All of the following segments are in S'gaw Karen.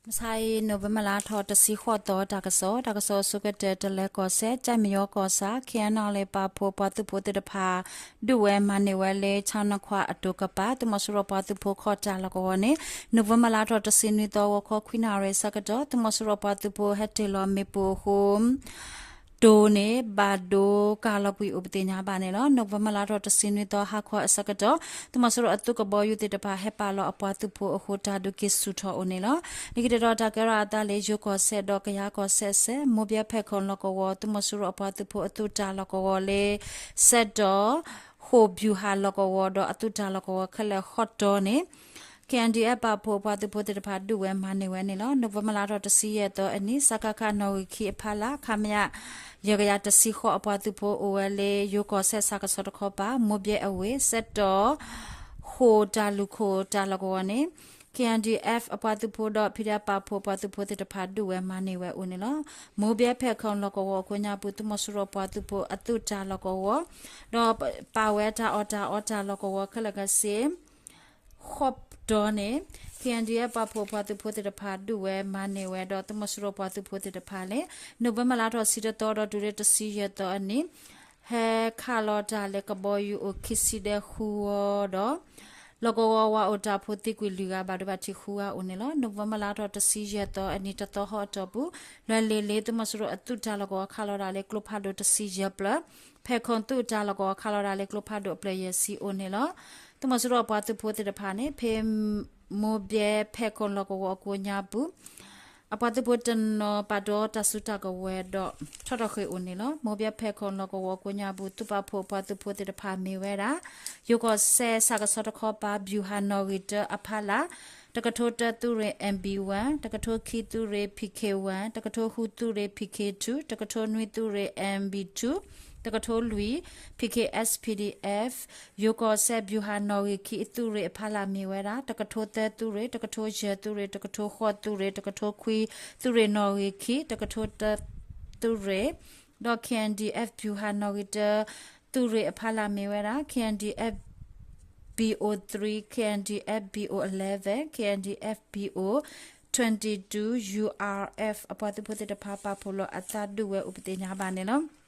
မဆါအံၤ နိၣ်ဝ့ဘၢၣ်လါထီၣ်တဆံဃိးသီ တၢ်ကစီၣ်, တၢ်ကစီၣ်အဆိကတၢၢ် တလဲၤကီၢ်စဲၣ် ကၠဲၣ်မယီၤကီၢ်ဆၣ် ခ့ၣ်အဲၣ်နီၣ်လ့ၣ်ပာ်ဖှိၣ်ပှၤသုးဖိသ့ၣ်တဖၣ် ဒုးဝဲမၤန့ၢ်ဝဲလၢ ဆၣ်နခွါအတိာ်ကပၤ သုးမီၤစိရိၤပှၤသုးဖိခီၣ်တၢ်လီၢ်ကဝီၤန့ၣ် နိၣ်ဝ့ဘၢၣ်လါထီၣ်တဆံနွံသီ ဂီၤခီခွံနၣ်ရံၣ်ဆၢကတီၢ် သုးမီၤစိရိၤပှၤသုးဖိဟဲတ့ၢ်လီၤမ့ၣ်ပိၢ်အဃိ တိၢ်န့ၣ် ဘၣ်ဒိကၤလီၤကွံာ်အိၣ်ပသ့ၣ်ညါဘၣ်န့ၣ်လီၤ. နိၣ်ဝ့ဘၢၣ်လါထီၣ်တဆံနွံသီ ဟါခီအဆၢကတီၢ် သုးမီၤစိရိၤအသုးကဘီယူၤသ့ၣ်တဖၣ် ဟဲပာ်လီၤအပှၤသုးဖိအဃိ တၢ်ဒုးက့ၤဆူၣ်ထီၣ်အိၣ်န့ၣ်လီၤ. လၢခံတတီၤ တၢ်ကဲထီၣ်အသးလၢ ယိၤကီၢ်စဲၣ်ဒီးကယၤကီၢ်စဲၣ်အစဲး မိၢ်ဘဲဖဲးခိၣ်လီၢ်ကဝီၤ သုးမီၤစိရိၤအပှၤသုးဖိအသုးတၢ်လီၢ်ကဝီၤလၢ စဲးတီၣ် ဃိၣ် ဗျူဟာ လီၢ်ကဝီၤဒီးအသုးတၢ်လီၢ်ကဝီၤခဲလၢာ်ဃီတီၤန့ၣ် ခ့ၣ်အဲၣ်ဒီအ့ၣ်ပာ်ဖှိၣ်ပှၤသုးဖိသ့ၣ်တဖၣ် ဒုးဝဲမၤန့ၢ်ဝဲန့ၣ်လီၤ. နိၣ်ဝ့ဘၢၣ်လါထီၣ်တဆံယဲၢ်သီအနံၤ စကခ နီၣ်ဂံၢ်ခံအဖီလာ် ခမရ ယဲၢ်ကယၤတဆံဃိး အပှၤသုးဖိအိၣ်ဝဲလၢ ယိၤကီၢ်စဲၣ်ဆၣ်ကဆီတခီပၤ မိၢ်ဘဲအဝ့ၢ် စဲးတီၣ် ဃိၣ် တၢ်လုၢ်ခိၣ်တၢ်လီၢ်ကဝီၤန့ၣ် ခ့ၣ်အဲၣ်ဒီအ့ၣ်ပှၤသုးဖိဒီး ဖံဒဲပာ်ဖှိၣ်ပှၤသုးဖိသ့ၣ်တဖၣ် ဒုးဝဲမၤန့ၢ်ဝဲအိၣ်န့ၣ်လီၤ. မိၢ်ဘဲဖဲးခိၣ်လီၢ်ကဝီၤအကိးညါပူၤ သုးမီၤစိရိၤပှၤသုးဖိအသုးတၢ်လီၢ်ကဝီၤ ဒီးပာ်ဝဲတၢ်အီၣ်တၢ်အီတၢ်လီၢ်ကဝီၤခဲလၢာ်ခဲဆ့ ဃီတီၤန့ၣ် ခ့ၣ်အဲၣ်ဒီအ့ၣ်ပာ်ဖှိၣ်ပှၤသုးဖိသ့ၣ်တဖၣ် ဒုးဝဲမၤန့ၢ်ဝဲဒီး သုးမီၤစိရိၤပှၤသုးဖိသ့ၣ်တဖၣ်လၢ နိၣ်ဝ့ဘၢၣ်လါထီၣ်တဆံတသီဒီးတုၤလၢတဆံယဲၢ်သီအနံၤ ဟဲခးလီၤတၢ်လၢကဘီယူၤအိၣ်ခံဆံဒဲဃုဂီၤဒီး လီၢ်ကဝီၤဝၤအိၣ်တၢ်ဖိသံကွံာ်လွံၢ်ဂၤ ဘၣ်ဒိဘၣ်ထံးဃုဂၤအိၣ်န့ၣ်လီၤ. နိၣ်ဝ့ဘၢၣ်လါထီၣ်တဆံယဲၢ်သီအနံၤ တသီဟီအတီၢ်ပူၤ လွဲၢ်လ့ၤလ့ၤ သုးမီၤစိရိၤအသုးတၢ်လီၢ်ကဝီၤခးလီၤတၢ်လၢကျိဖးဒိၣ်တဆံယဲၢ်ဖျၢၣ်, ဖဲးခိၣ်သုးတၢ်လီၢ်ကဝီၤခးလီၤတၢ်လၢကျိဖးဒိၣ်အဖျၢၣ်ယဲၢ်ဆံအိၣ်န့ၣ်လီၤ. သုးမီၤစိရိၤအပှၤသုးဖိသ့ၣ်တဖၣ်န့ၣ် ဖဲ မိၢ်ဘဲဖဲးခိၣ်လီၢ်ကဝီၤအကိးညါပူၤ အပှၤသုးဖိတနီၤပာ်တီတၢ်စုတၢ်ကဝဲၤဒီး ထီၣ်ထီၣ်ဃ့ၢ်အိၣ်န့ၣ်လီၤ. မိၢ်ဘဲဖဲးခိၣ်လီၢ်ကဝီၤအကိးညါပူၤ သုးပာ်ဖှိၣ်ပှၤသုးဖိသ့ၣ်တဖၣ်မ့ၢ်ဝဲဒၣ် ယိၤကီၢ်စဲၣ်ဆၣ်ကဆီတခီပၤ ဗျူဟာ နီၣ်ဂံၢ်တၢအဖီလာ် တကထိတၢသုးရ့ၣ် MB one, တကထိခံသုးရ့ၣ် PK one, တကထိဃုသုးရ့ၣ် PK two, တကထိနွံသုးရ့ၣ် MB two, တကထိလွံၢ် PKS PDF, ယိၤကီၢ်စဲၣ် ဗျူဟာ နီၣ်ဂံၢ်ခံအသုးရ့ၣ်အဖီလာ်မ့ၢ်ဝဲဒၣ် တကထိသၢသုးရ့ၣ်, တကထိယဲၢ်သုးရ့ၣ်, တကထိဃိးသုးရ့ၣ်, တကထိခွံသုးရ့ၣ်နီၣ်ဂံၢ်ခံ, တကထိတၢသုးရ့ၣ် ဒီး KNDF ဗျူဟာ နီၣ်ဂံၢ်တၢသုးရ့ၣ်အဖီလာ်မ့ၢ်ဝဲဒၣ် KNDF BO three, KNDF BO eleven, KNDF BO twenty two, URF အပှၤသုးဖိသ့ၣ်တဖၣ်ပာ်ဖှိၣ်လီၤအသးဒုးဝဲအိၣ်ပသ့ၣ်ညါဘၣ်န့ၣ်လီၤ.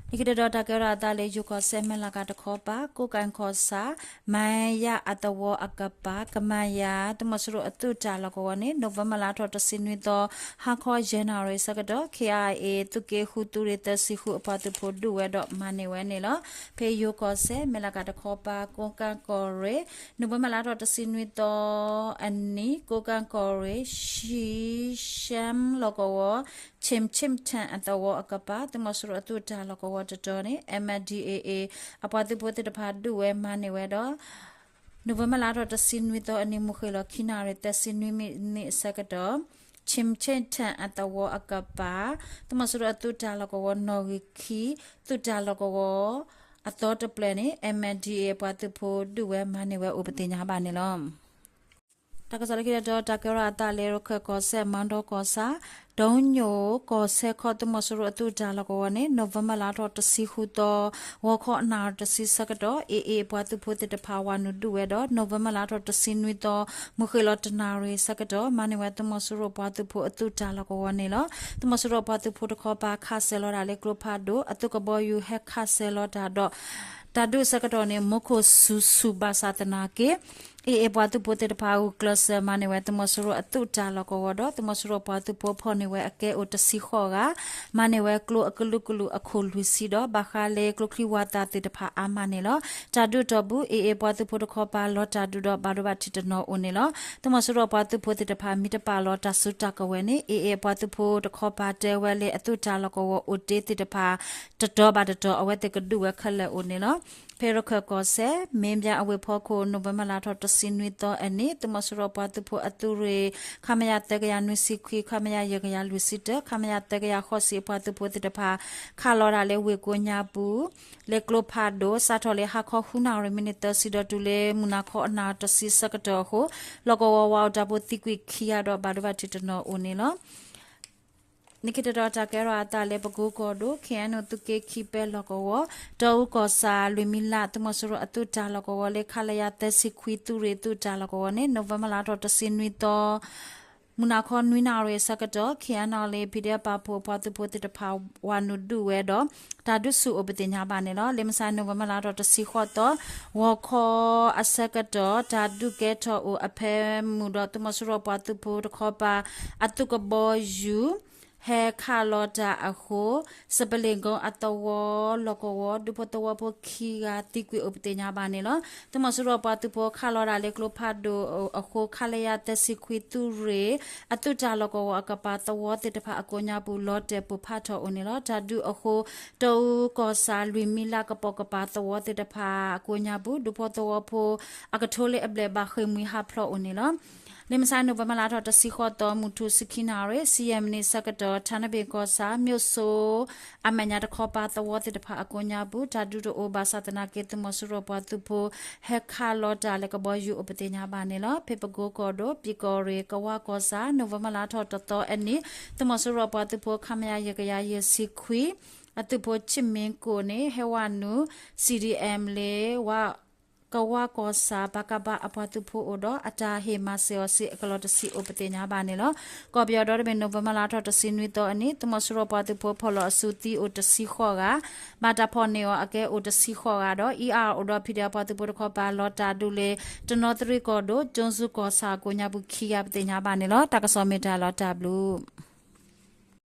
လၢခံတတီၤ တၢ်ကဲထီၣ်အသးလၢ ယိၤကီၢ်စဲၣ် မဲၢ်လးကၤတခီပၤ ကိးကၣ်ကီၢ်ဆၣ် မၤယၣ်အသဝီအကပၤ ကမၤယၤ သုးမီၤစိရိၤအသုးတၢ်လီၢ်ကဝီၤန့ၣ် နိၣ်ဝ့ဘၢၣ်လါထီၣ်တဆံနွံသီ ဟါခီယဲၢ်နၣ်ရံၣ်ဆၢကတီၢ် KIA သုးက့ဃုသုးရ့ၣ်သၢဆံဃုအပှၤသုးဖိဒုးဝဲဒီးမၤန့ၢ်ဝဲန့ၣ်လီၤ. ဖဲယိၤကီၢ်စဲၣ် မဲၢ်လးကၤတခီပၤ ကိးကၣ်ကီၢ်ရ့ၣ် နိၣ်ဝ့ဘၢၣ်လါထီၣ်တဆံနွံသီအနံၤ ကိးကၣ်ကီၢ်ရ့ၣ် ရှံၣ်ရှၢမ်လီၢ်ကဝီၤ ဆ့ၣ်ဆ့ၣ်ထၣ်အသဝီအကပၤ သုးမီၤစိရိၤအသုးတၢ်လီၢ်ကဝီၤတတီၤန့ၣ် MNDAA အပှၤသုးဖိသ့ၣ်တဖၣ်ဒုးဝဲမၤန့ၢ်ဝဲဒီး နိၣ်ဝ့ဘၢၣ်လါထီၣ်တဆံနွံသီအနံၤ မုၢ်ဃ့ၢ်လီၤခံနၣ်ရံၣ်သၢဆံနွံမံးနံးအဆၢကတီၢ် ဆ့ၣ်ဆ့ၣ်ထၣ်အသဝီအကပၤ သုးမီၤစိရိၤအသုးတၢ်လီၢ်ကဝီၤနီၣ်ဂံၢ်ခံ သုးတၢ်လီၢ်ကဝီၤအသီတဖျၢၣ်န့ၣ် MNDAA အပှၤသုးဖိဒုးဝဲမၤန့ၢ်ဝဲအိၣ်ပသ့ၣ်ညါဘၣ်န့ၣ်လီၤ. တၢ်ကစီၣ်လၢခံတတီၤ တၢ်ကဲထီၣ်အသးလၢ ရခၢၣ်ကီၢ်စဲၣ် မၣ်ဒီကီၢ်ဆၣ် ဒိညိၣ်ကီၢ်ဆၢခီ သုးမီၤစိရိၤအသုးတၢ်လီၢ်ကဝီၤန့ၣ် နိၣ်ဝ့ဘၢၣ်လါထီၣ်တဆံဃုသီ ဂီၤခီနၣ်ရံၣ်တဆံဆၢကတီၢ် AA အပှၤသုးဖိသ့ၣ်တဖၣ် ဝၤနုာ်ဒုးဝဲဒီး နိၣ်ဝ့ဘၢၣ်လါထီၣ်တဆံနွံသီ မုၢ်ဃ့ၢ်လီၤတနၣ်ရံၣ်ဆၢကတီၢ် မၤန့ၢ်ဝဲသုးမီၤစိရိၤပှၤသုးဖိအသုးတၢ်လီၢ်ကဝီၤန့ၣ်လီၤ. သုးမီၤစိရိၤပှၤသုးဖိတခီပၤ ခးစဲၤလီၤတၢ်လၢကျိဖးဒိၣ် အသုးကဘီယူၤဟဲခးစဲၤလီၤတၢ်ဒီး တၢ်ဒုးဆၢကတီၢ်န့ၣ် မူခိၣ်စူၤဆူၤဘၣ်ဆၣ်သနာ်က့ AA ပှၤသုးဖိသ့ၣ်တဖၣ် ဂုာ်ကျဲးစၢးမၤန့ၢ်ဝဲ သုးမီၤစိရိၤအသုးတၢ်လီၢ်ကဝီၤဒီး သုးမီၤစိရိၤပှၤသုးဖိဖီၣ်န့ၢ်ဝဲအကဲအိၣ်တဆံဃိးဂၤ, မၤန့ၢ်ဝဲကျိအကလုာ်ကလုာ်အခိၣ်လွံၢ်ဆံဒီး ဘၣ်ဃးလၢကျိချံဝၤသးသ့ၣ်တဖၣ်အါမးန့ၣ်လီၤ. တၢ်ဒုးအတီၢ်ပူၤ AA ပှၤသုးဖိတခီပၤလီၤတၢ်ဒုးဒီး ဘၣ်ဒိဘၣ်ထံးတနီၤအိၣ်န့ၣ်လီၤ. သုးမီၤစိရိၤပှၤသုးဖိသ့ၣ်တဖၣ် မ့ၢ်တပာ်လီၤတၢ်စုတၢ်ကဝဲၤန့ၣ် AA ပှၤသုးဖိတခီပၤတဲဝဲလၢ အသုးတၢ်လီၢ်ကဝီၤအိၣ်တ့သ့ၣ်တဖၣ် တတီၤဘၣ်တတီၤ အဝဲသ့ၣ်ကဒုးဝဲခဲလၢာ်အိၣ်န့ၣ်လီၤ. ဖဲရခၢၣ်ကီၢ်စဲၣ် မ့ၢ်ဘၠၣ်အဝ့ၢ်ဖီခိၣ် နိၣ်ဝ့ဘၢၣ်လါထီၣ်တဆံနွံသီအနံၤ သုးမီၤစိရိၤပှၤသုးဖိအသုးရ့ၣ် ခမရ သၢကယၤနွံဆံခွံ, ခမရ ယဲၢ်ကယၤလွံၢ်ဆံတၢ, ခမရ သၢကယၤဃိးဆံ အပှၤသုးဖိသ့ၣ်တဖၣ် ခးလီၤတၢ်လၢဝ့ၢ်ကိညါပူၤ လၢကျိဖးဒိၣ် စးထီၣ်လၢဟါခီဃုနၣ်ရံၣ်မံးနံးသၢဆံဒီးတုၤလၢမုၢ်နၤခီအနၣ်ရံၣ်တဆံဆၢကတီၢ်အဃိ လီၢ်ကဝီၤဝၤအိၣ်တၢ်ဖိသံကွံာ်ခံဂၤဒီး ဘၣ်ဒိဘၣ်ထံးတနီၤအိၣ်န့ၣ်လီၤ. လၢခံတတီၤ တၢ်ကဲထီၣ်အသးလၢပကိကီၢ်ဒိၣ် KNU သုးက့ခံပဲလီၢ်ကဝီၤ တီအူကီၢ်ဆၣ် လွံၢ်မံလး သုးမီၤစိရိၤအသုးတၢ်လီၢ်ကဝီၤလၢ ခလရ သၢဆံခွံ သုးရ့ၣ်သုးတၢ်လီၢ်ကဝီၤန့ၣ် နိၣ်ဝ့ဘၢၣ်လါထီၣ်တဆံနွံသီ မုၢ်နၤခီနွံနၣ်ရံၣ်အဆၢကတီၢ် ခ့ၣ်အဲၣ်နီၣ်လ့ ပံၤဒဲးပာ်ဖှိၣ်အပှၤသုးဖိသ့ၣ်တဖၣ် ဝးနုာ်ဒုးဝဲဒီး တၢ်ဒုးဆူၣ်အိၣ်ပသ့ၣ်ညါဘၣ်န့ၣ်လီၤ. လၢမုၢ်ဆါ နိၣ်ဝ့ဘၢၣ်လါထီၣ်တဆံဃိးသီ ဂီၤခီအဆၢကတီၢ် တၢ်ဒုးကဲထီၣ်အိၣ်အဖၢမုၢ်ဒီး သုးမီၤစိရိၤပှၤသုးဖိတခီပၤ အသုးကဘီယူၤ ဟဲခးလီၤတၢ်အဃိ စပလ့ၣ်ကိအသဝီ လီၢ်ကဝီၤ ဒူဖိသဝီဖိခံဂၤသံကွံာ်အိၣ်ပသ့ၣ်ညါဘၣ်န့ၣ်လီၤ. သုးမီၤစိရိၤပှၤသုးဖိခးလီၤတၢ်လၢကျိဖးဒိၣ်အဃိ ခလရ သၢဆံခွံ သုးရ့ၣ် အသုးတၢ်လီၢ်ကဝီၤအကပၤသဝီသ့ၣ်တဖၣ်အကိးညါပူၤ လီၤတဲာ်ပိၢ်ဖးထီၣ်အိၣ်န့ၣ်လီၤ. တၢ်ဒုးအဃိ တအူကီၢ်ဆၣ် လွံၢ်မံလးကပိာ်ကပၤသဝီသ့ၣ်တဖၣ်အကိးညါပူၤ ဒူဖိသဝီဖိ အကထိလၢအဘျဲၣ်ဘၣ်ဃ့ၢ်မှံဟးဖျိးအိၣ်န့ၣ်လီၤ. လၢမုၢ်ဆါ နိၣ်ဝ့ဘၢၣ်လါထီၣ်တဆံဃိးသီ မုၢ်ထူၣ်ဆံခံနၣ်ရံၣ် ဆံယဲၢ်မံးနံးဆၢကတီၢ် ထးနဘ့ၣ်ကီၢ်ဆၣ် မၠိၣ်စိအမဲာ်ညါတခီပၤသဝီသ့ၣ်တဖၣ်အကိးညါပူၤ တၢ်ဒုးတအိၣ်ဘၣ်ဆၣ်သနာ်က့ သုးမီၤစိရိၤပှၤသုးဖိ ဟဲခးလီၤတၢ်လၢကဘီယူၤအိၣ်ပသ့ၣ်ညါဘၣ်န့ၣ်လီၤ. ဖဲပကိကီၢ်ဒိၣ် ပံၤကီၢ်ရ့ၣ် ကဝးကီၢ်ဆၣ် နိၣ်ဝ့ဘၢၣ်လါထီၣ်တသီအနံၤ သုးမီၤစိရိၤပှၤသုးဖိ ခမရ ယဲၢ်ကယၤယဲၢ်ဆံခွံ အသုးဖိဆံးမ့ကိၣ်န့ၣ် ဟဲဝးနုာ် CDM လၢ ကဝးကီၢ်ဆၣ် ပကဖ အပှၤသုးဖိအိၣ်ဒီး အတၢ်ဟ့ၣ်မၤစၢၤအီၤစ့ၢ်ကီး အကလီၢ်တဆံးအိၣ်ပသ့ၣ်ညါဘၣ်န့ၣ်လီၤ. ကီၢ်ပယီၤဒီတဘ့ၣ် နိၣ်ဝ့ဘၢၣ်လါထီၣ်တဆံနွံသီအနံၤ သုးမီၤစိရိၤပှၤသုးဖိဖီၣ်လီၤအစုသံအိၣ်တဆံဃိးဂၤ, ဘၣ်တၢ်ဖီၣ်န့ၢ်အီၤအကဲအိၣ်တဆံဃိးဂၤဒီး အံၤအါအီၤဒီး ဖံးဒဲးအပှၤသုးဖိတခီပၤ လီၤတၢ်ဒုးလၢ တနီသရံၣ်ကီၢ်ဒိၣ် ကၠိစူကီၢ်ဆၣ်အကိးညါပူၤခံဂၤပသ့ၣ်ညါဘၣ်န့ၣ်လီၤ. တၢ်ကစီၣ်မ့ၢ်တၢ်လီၤတၢ်ဘျုး